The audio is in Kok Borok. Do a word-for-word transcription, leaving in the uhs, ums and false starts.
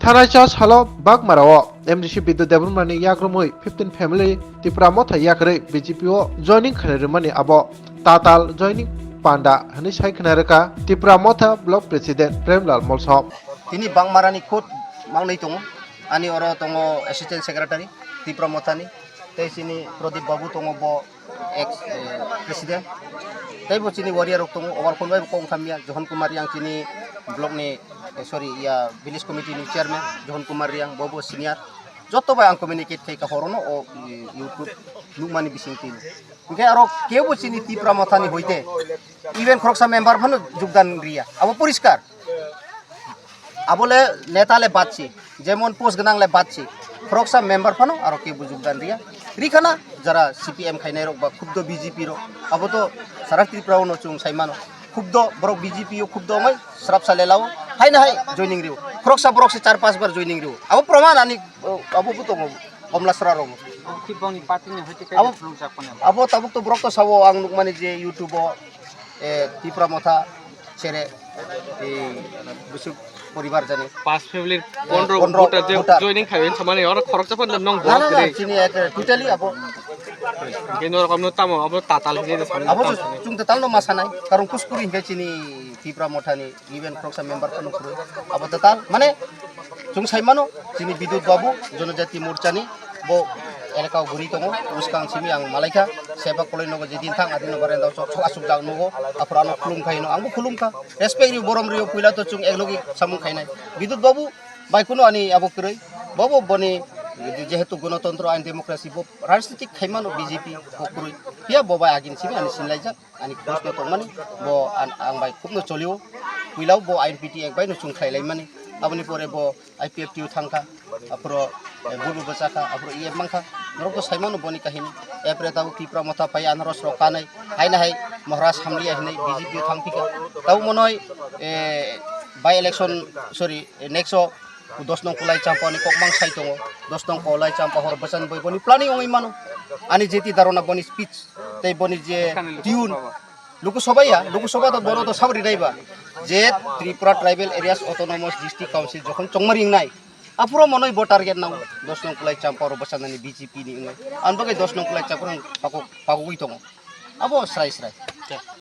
Thanai cha salo Bagmarao M D C Bidya Debbarmani yakrumwi fifteen family Tipra Motha yakrwi B J P o joining khainai rwmani abo tatal joining panda hwnwi sai khna rwkha Tipra Motha Block President Premlal Molsom. Tini Bagmarani khud mangnwi tongo, ani oro tongo Assistant Secretary Tipra Mothani, tei chini Pradip Babu tongo, bo ex, eh, president. Tei bo chini warrior rok tongo, obar phone bai bo kok wngkha miya, Johon Kumar Riang chini block ni, eh, sorry, ya, village committee ni chairman, Johon Kumar Riang, bo bo senior. Joto bai ang communicate khai kha horono o, eh, YouTube nukmani bising twi. Hwnkhe aro kebo chini Tipra Mothani hoite, even khoroksa member phano jogdan riya. Abo poriskar. Abo le neta le bad se, jemon post gwnang le bad se, khoroksa member phano aro kebo jogdan riya. Rikhana jara C P M khainai rok ba khubdo B J P rok, abo to sara Tripura o no chwng sai mano. Khubdo borok B J P o khubdo ongoi srapsa le lao, haino hai joining rio. Khoroksa borok se char panch bar joining rio. Abo proman ani, abo bo tongo Komlasora rok. Abo ki bongni party ni hoite khe Abo, khulumjak phano. Abo tabuk to borok to sabo ang nukmani je YouTube o, eh, Tipra Motha sere, eh, busuk poribar jani. Pas family Eh, pondro pondro voter je voter. Joining khai samani oro khoroksa phano nong Na, na, na, borok chini ek totally abo. Bino rokom no tamo abo tatal hini de samani Abo tam to sini. Chung tatal no masanai, karon kuskuri hingke chini Tipra Mothani even khoroksa member phano khurui. Abo tatal, mane, chung sai mano, chini Bidut Babu, Jonojati Morchani, bo elaka o guri tongo, bwskang simi ang malaikha, seba koloi nogo je din thang, adino barenda o chok chok asuk jak nogo, aphuru ano khulum khaino, angbo khulum kha. Respect rio, borom rio, puila to chung eklogi samung khainai. Bidut Babu, bai kuno ani abo kwrwi, bobo boni jehetu gonotontro ain democracy bo rajnitik khaimano B J P bo kwrwi. Phiya bo bai agin simi ani sinlaijak. Ani post no tongmani, bo an-, ang bai khubno cholio. Puilao bo I N P T Act bai no chwng khlai laimani. Aboni pore bo I P F T o thangkha. Aphuru, eh, bubu bwchakha, aphuru E F mankha. Norok to saimano boni kahini. Apre tabuk Tipra Motha pai anaros rok kanai. Haina hai Maharaj Hamliya hinai B J P o thangphikha. Tabuk monoi, eh, by election, sorry, eh, next o dos nong Kulai Champa ni kokmang sai tongo. Dos nong Kulai Champa hor bwchan boi boni planning ongwi mano. Ani jeti darona boni speech. Tei boni je tune, Lok Sabha ya, Lok Sabha to bono to sabri nai ba. Je Tripura Tribal Areas Autonomous District Council jokhon chongmari wngnai, aphuru monoi bo target nang dos nong Kulai Champa ro bwsanani B J P ni wngnai. Ang bagwi dos nong Kulai Champa rok pakok, pakogwi tongo. Abo srai srai.